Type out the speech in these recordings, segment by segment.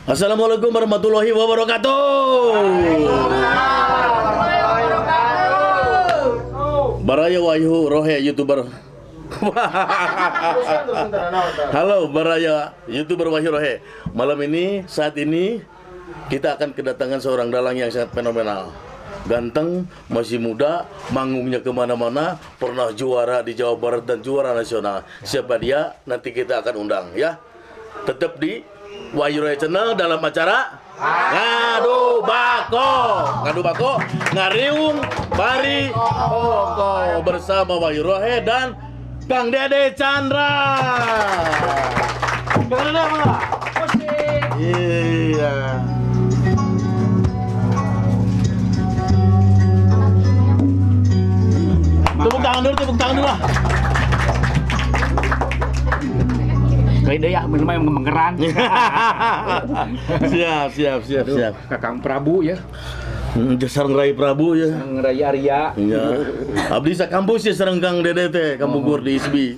Assalamualaikum warahmatullahi wabarakatuh. Baraya Wahyu Rohe YouTuber. Halo Baraya YouTuber Wahyu Rohe. Malam ini, saat ini kita akan kedatangan seorang dalang yang sangat fenomenal. Ganteng, masih muda, manggungnya kemana-mana, pernah juara di Jawa Barat dan juara nasional. Siapa dia? Nanti kita akan undang ya. Tetap di Wahyu Rohe Channel dalam acara Ngadu Bako. Ngadu Bako, Ngariung Bari Oko bersama Wahyu Rohe dan Kang Dede Chandra. Kang Dede apa? Iya. Tepuk tangan dulu lah. Kayak deh ya, minum yang mengeran. Siap, siap, siap, siap. Kakang Prabu ya, Sareng Rai Prabu ya. Kang Rai Arya. Iya. Abdi sakampus ya sareng Kang Dede teh, Kampung di ISBI.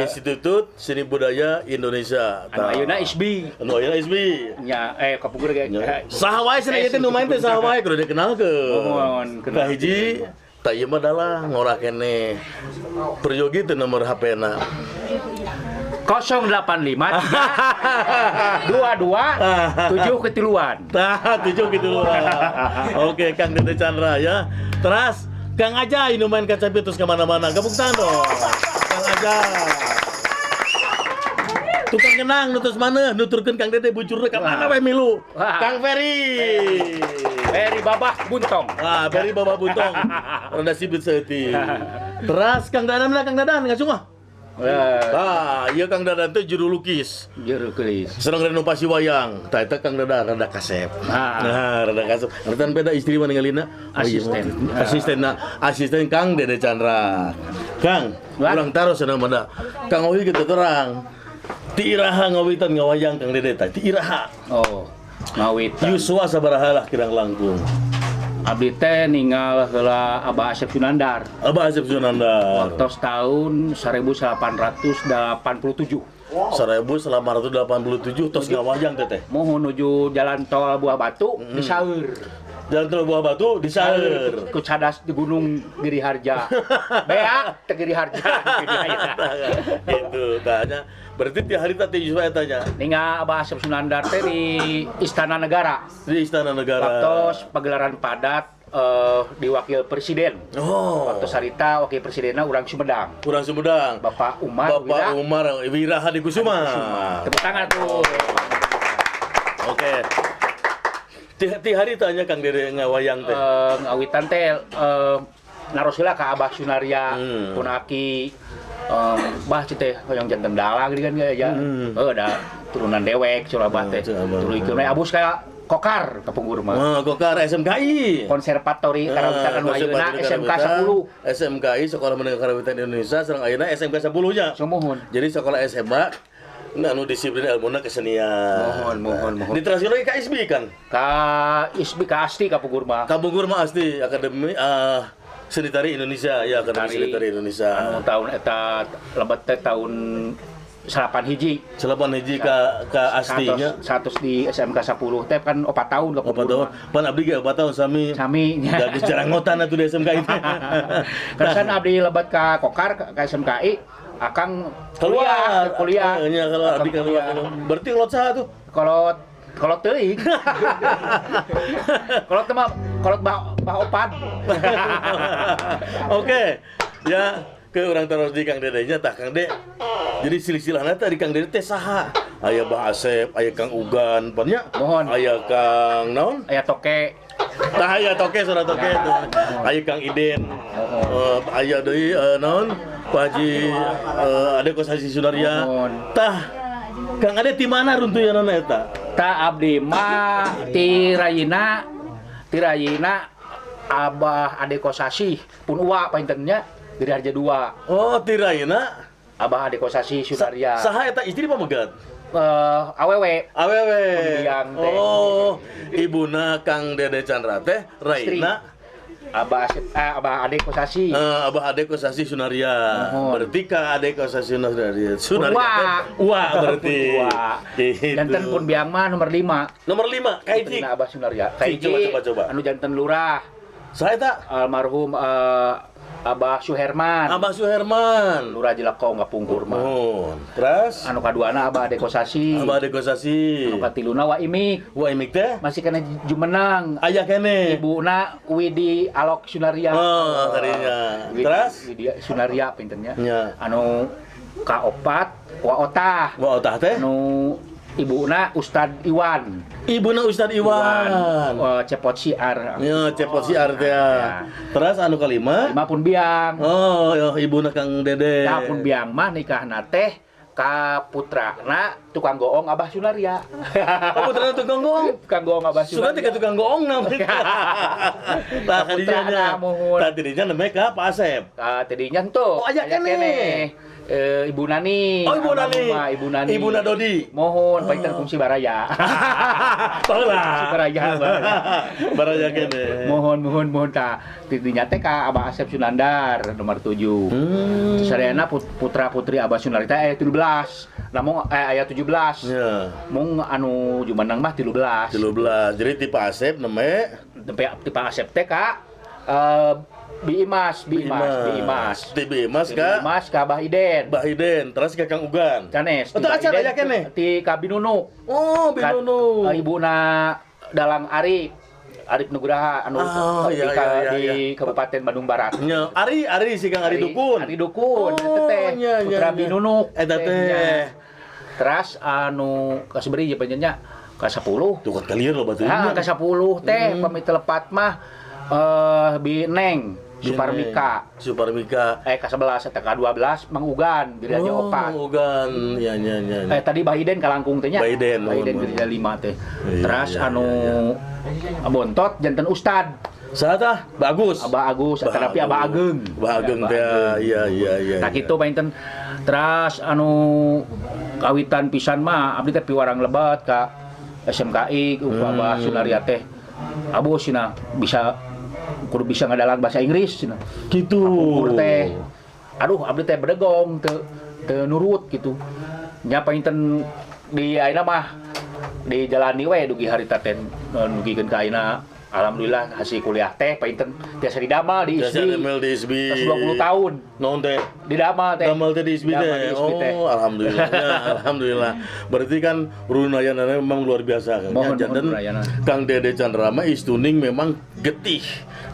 Institut Seni Budaya Indonesia. Anu ayeuna ISBI. Anu ayeuna ISBI. Nya kapungkur ge. Ya. Saha wae cenah ieu teh nu main teh saha wae kudu dikenalkeun. Mohon, kenal. Tah hiji tah ieu mah dalah ngora keneh. Peryogi teh nomor HP-na. 085 22 7 ketiluan. Tah 7 gitu. Oke, Kang Dede Chandra ya. Terus Kang Ajay nu main kacapi terus kemana-mana. Gabung tangan dong. Kang Ajay. Tukang kenang nutus mana nuturkeun Kang Dede bujurna ka mana we milu. Wah. Kang Ferry. Ferry Babah Buntong. Ah, Ferry Babah Buntong. Rada sibit saeutik. Terus Kang Dadan lah Kang Dadan ngacung ah. Tah, ieu Kang Dadan teh juru lukis. Juru kelis. Seneng renovasi wayang. Tah eta Kang Dadan rada kasep. Ah. Nah, rada kasep. Rada beda istri mah ningalina. Oh, iya, Asisten. Asisten nah, asisten Kang Dede Chandra. Kang, Wah. urang taros cenah mah. Kang Owi kitu terang. Ti iraha ngawitan ngawayang Kang Dede tah, ti iraha. Oh, ngawitan. Yuswa sabaraha lah kirang langkung. Abdi teh ninggal heula Abah Asep Sunandar. Abah Asep Sunandar. Waktu tahun 1887. 1887 tos ngawayang teh teh. Mau menuju jalan tol Buah Batu di Saeur. Jalan tol Buah Batu di Saeur. Ku cadas di Gunung Giri Harja. Beak teh Giri Harja. Gitu tanya. Berarti tiap hari teh Yuswa eta nya Ninggal Abah Asep Sunandar teh di Istana Negara. di Istana Negara. Waktu pagelaran padat di Wakil Presiden. Oh. Waktu sarita Wakil Presidenna urang Sumedang. Kurang Sumedang. Bapak Umar Bapak Wira Umar Wira Hadikusuma. Tepuk tangan tuh. Oke. Ti hari tanya Kang Dede ngawayang teh. Ngawitan teh naros heula ka Abah Sunarya, pun aki bah ceu teh hoyong janten dalang gitu kan ya. Heuh da turunan dewek ceu Abah teh. Ceu Abah. Tuluy we abus ka Kokar kapungkur mah. Wah, Kokar SMKI. Konservatori Karawitan anu ayeuna SMK 10. SMKI Sekolah Menengah Karawitan Indonesia sareng ayeuna SMK 10 nya. Sumuhun. Jadi sekolah SMA anu disiplin ilmuna kesenian. Mohon, mohon, mohon. Diteruskeun lagi ka ISBI kan? Ka ISBI ka ASTI kapungkur mah. Kapungkur mah ASTI Akademi Seni Tari Indonesia ya Akademi Seni Tari Indonesia. Anu tahun eta lebet teh tahun 91. 91 ka ASTI nya. 100 di SMK 10 teh kan 4 tahun 4 kapungkur tahun. mah. Pan abdi ge 4 tahun sami. Sami nya. Da geus jaranggotan atuh di SMK itu. Terus abdi lebet ka Kokar ka SMKI akang Keluar kuliah. Eh, nya keluar abdi Akang keluar. kuliah. Berarti ngelot saha tuh? Kolot kolot teuing. Kolot teh mah kolot bah, bah opat. Oke. Ya, ke orang terus di Kang Dede nya tah Kang De. Jadi silsilahna teh di Kang Dede teh saha? Aya Bah Asep, aya Kang Ugan, pan nya? Mohon. Aya Kang naon? Aya toke. Tah aya toke suara toke tuh. Aya Kang Iden. Aya deui naon? Pak Haji Ade Kosasi Sunaria. Mohon. Tah Kang Ade ti mana runtuyanana eta? Ta abdi mah ti rayina Abah Ade Kosasih pun uwa panginten nya Giri Harja 2. Oh, ti raina. Abah Ade Kosasih Sunaria. Saha eta istri pamegat? Awewe. Awewe. Biang teh. Oh, ibuna Kang Dede Chandra teh raina Abah Asep, Abah Ade Kosasih. Abah Ade Kosasih Sunaria. Mohon. Berarti Kang Ade Kosasih Sunaria. Sunaria Uwa. teh uwa berarti. Pun uwa. Gitu. Janten pun biang mah nomor 5. Nomor 5, kahiji. Putrina Abah Sunaria. Cik, coba, coba, coba. Anu janten lurah Saha eta? Almarhum Abah Suherman. Abah Suherman. Lurah Jelekong kapungkur mah. Mohon. Terus Anu kaduana Abah Ade Kosasih. Abah Ade Kosasih. Anu katiluna Wa Imik. Wa Imik teh Masih kena jumenang. aya keneh. Ibuna Widi Alok Sunaria. Oh, karinya. Widi, Terus? Widi Sunaria pintennya. Nya. Anu kaopat Wa Otah. Wa Otah teh? Anu ibuna Ustad Iwan. Ibuna Ustad Iwan. Cepot Siar. Ya, cepot siar teh. Ya. Terus anu kalima? Lima pun biang. Oh, ya, ibuna Kang Dede. Tah pun biang mah nikahna teh ka putrana tukang goong Abah Sunaria. Oh, putrana tukang goong. Tukang goong Abah Sudah Sunaria. tiga tukang goong namanya. Tah kadinya Putrana, muhun. Tah tidinya namanya ka Pak Asep. Ah, tadinya tuh. Oh, aya keneh. Ibu Nani. Oh, Ibu Nani. Almarhumah Ibu Nani. Ibu Na Dodi. Mohon panginten kungsi baraya. Baheula. Baraya, baraya. Baraya keneh. Mohon mohon mohon tah. Tidinya teh ka Abah Asep Sunandar nomor 7. Sadayana putra putri Abah Sunandar teh aya 17. Namun aya 17. Ya. Mung anu jumenang mah 13. 13. Jadi tipe Asep namanya Tipe Asep teh ka Bi Imas, Bi Imas, Bi Imas. Ti Bi Imas Bi ka Imas ka Abah Iden. Bah Iden, terus ka Kang Ugan. Sanes. Oh, teu acan aya keneh? Ti ka Binunuk. Oh, Binunuk. Ibuna Dalang Arif. Arif Nugraha anu Oh, di, iya, iya, di iya. Kabupaten Bandung Barat. Nya, Ari, Ari si Kang Ari Dukun. Ari Dukun, Oh, eta teh. nya, nya, Putra nya. Binunuk. Eta teh. nya. Teras anu kasabari ieu panjenengan ka 10. Tuh kan kalian loh batu. Nah, ka 10 teh pamit telepat mah Bi Neng Suparmika. Suparmika. Ka 11 atau ka 12 Mang Ugan Giri Harja Oh, 4. Mang Ugan. Ya, ya, ya. ya. Tadi Bah Iden kalangkung teh nya. Bah Iden, Bah Iden mohon, Giri Harja 5 teh. Iya, Teras iya, anu bontot janten Ustad. Saha tah? Bagus. Abah Agus, tetapi Abah Ageng. Abah Ageng teh. Iya, iya, iya. Nah kitu panginten. Teras anu kawitan pisan mah abdi teh piwarang lebat ka SMKI ku Abah Sunaria teh. Abu cenah bisa kudu bisa ngadalang bahasa Inggris cenah. Gitu. Kapungkur teh. Aduh abdi teh bedegong teu teu nurut gitu. Nya panginten di ayeuna mah dijalani we dugi harita teh dugikeun ka ayeuna. Alhamdulillah hasil kuliah teh panginten tiasa didamel di Biasa ISBI. damel di ISBI. Tos 20 tahun Naon teh? didamel teh. Damel teh di ISBI Damel teh. di ISBI teh. Oh, alhamdulillah. Ya, alhamdulillah. Berarti kan Runayana memang luar biasa kan. Mohon, Ya, janten mohon Runayana. Kang Dede Chandra mah istuning memang getih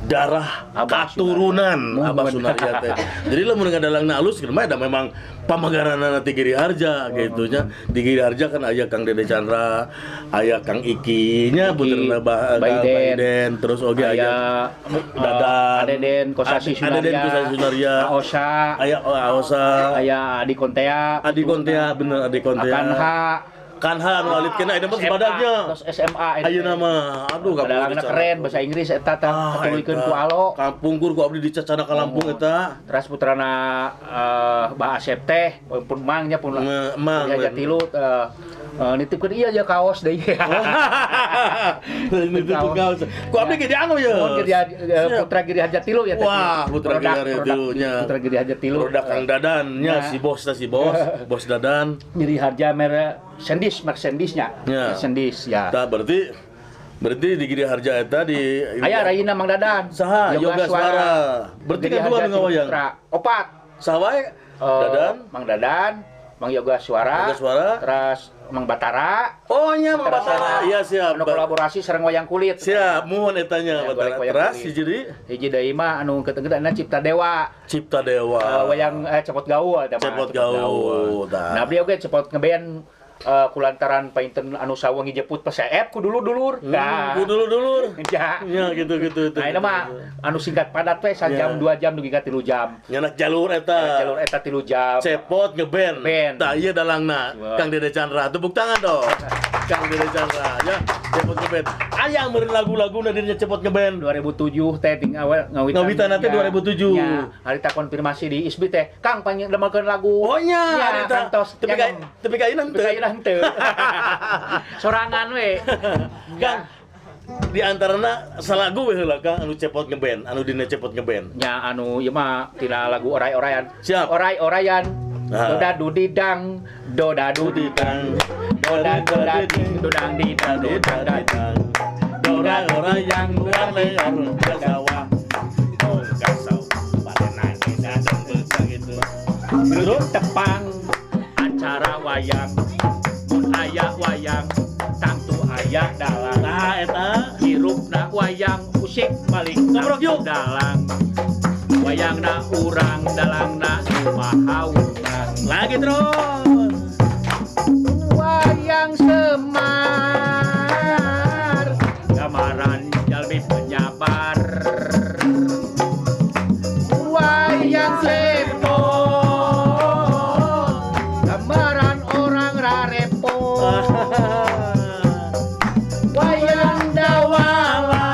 darah Abah katurunan Sunaria. Abah Mohon. Sunaria teh. Jadi lamun ngadalangna alus mah ada memang pamagaranana ti Giri Harja gitu nya. Di Giri Harja kan aya Kang Dede Chandra, aya Kang Iki nya Iki, puterna Bah Bah Bah Iden. Iden, terus oge aya Aya Dadan. Adeden Kosasi Sunaria. Adeden Kosasi Sunaria. Aosa. Aya Aosa. Aya Adi Kontea. Adi Kontea bener Adi Kontea. Kanha. Kanha anu alit kena eta mah SMA, sebadagnya. Terus SMA eta. Ayeuna mah aduh Kadalangna keren bahasa Inggris eta tah katuluykeun ku alo. Kapungkur ku abdi dicacana ka Lampung eta. Terus putrana Bah Asep teh pun mang nya pun Mang, Haja tilu nitipkeun ieu aja kaos deui. Nitip kaos. Ku abdi ge dianggo ye. Mohon Giri Putra Giri Harja Tilu ya teh. Wah, Putra Giri Harja Tilu nya. Putra Giri Harja Tilu. Produk Kang Dadan nya Nya. si bos teh si bos, bos Dadan. Giri Harja mere Sendis, merek Sendisnya. Ya. Sendis ya. Tah berarti berarti di Giri Harja eta di Aya rayina Mang Dadan. Saha? Yoga Swara. Berarti Giri kan dua Harja nu ngawayang. Tilu Putra. Opat. Saha wae? Dadan. Mang Dadan, Mang Yoga Swara. Yoga Swara. Terus Mang Batara. Oh nya Mang Batara. Iya siap. Anu kolaborasi sareng wayang kulit. Siap, muhun eta nya Ya, Batara. goreng wayang Teras kulit. hiji deui Hiji deui mah anu ketenggeuna Cipta Dewa. Cipta Dewa. Wayang cepot gaul eta mah. Cepot gaul, tah. Nah, abdi oge cepot ngeband Kulantaran painten anu sawengi jeput peseep ku dulur-dulur. Nah. Ku dulur-dulur. Ya. Ya gitu gitu itu. Nah, ini mah anu singkat padat we sajam Ya. 2 jam dugi ka 3 jam. Nyanak jalur eta. Jalur eta 3 jam. Cepot ngeband. Band. Tah iya dalangna. Wah. Kang Dede Chandra. Tepuk tangan dong. Kang Dede Chandra ya. Cepot ngeband. Aya meureun lagu-laguna dirinya cepot ngeband. 2007 teh ting awal ngawitan. Ngawitan teh 2007. Ya, harita konfirmasi di ISBI teh, Kang pangdamelkeun lagu. Oh nya, Ya, harita. kantos. Tapi ka tapi ka henteu. Tapi ka henteu. Sorangan we. Kang, di antarana salagu we heula Kang anu cepot ngeband, anu dina cepot ngeband. Nya anu ieu mah tina lagu orai-orayan. Siap. Orai-orayan. Ah. Doda dudidang, doda dudidang, doda doda ding, dodang didang, dodang didang. Ora-ora yang luar leor ke sawah. Oh, kasau. Gitu. Terus tepang acara wayang, mun aya wayang, tangtu aya dalang. Nah, eta. Hirupna wayang usik balik Ngobrol yuk. Dalang. Wayangna urang, dalangna kumaha urang. Lagi terus. Wayang Semar, gambaran jalmi penyabar. Wayang Cepot, gambaran orang rarepot. Wayang Dawala,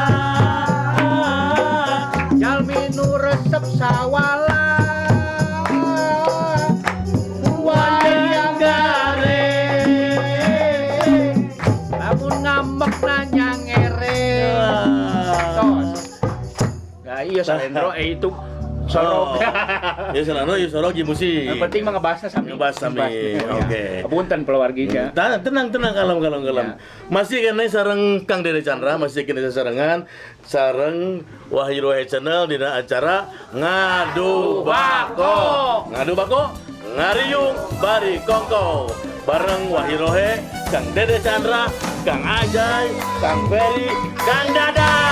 jalmi nu resep sawala. Wayang Gareng, lamun ngambek nanya ngereng. Tos. Nah iya salendro itu sorok. Oh. Ya salendro ya sorok ya musik. Yang penting mah ngebahasnya sami. Ngebahas sami, oke. Punten keluarginya. Tenang, tenang, tenang, kalem, kalem, kalem. Ya. Masih kena sareng Kang Dede Chandra, masih kena sarengan sareng Wahyu Rohe Channel dina acara Ngadu Bako. Ngadu Bako, ngariung bari kongko. Bareng Wahyu Rohe, Kang Dede Chandra, Kang Ajay, Kang Ferry, Kang Dada.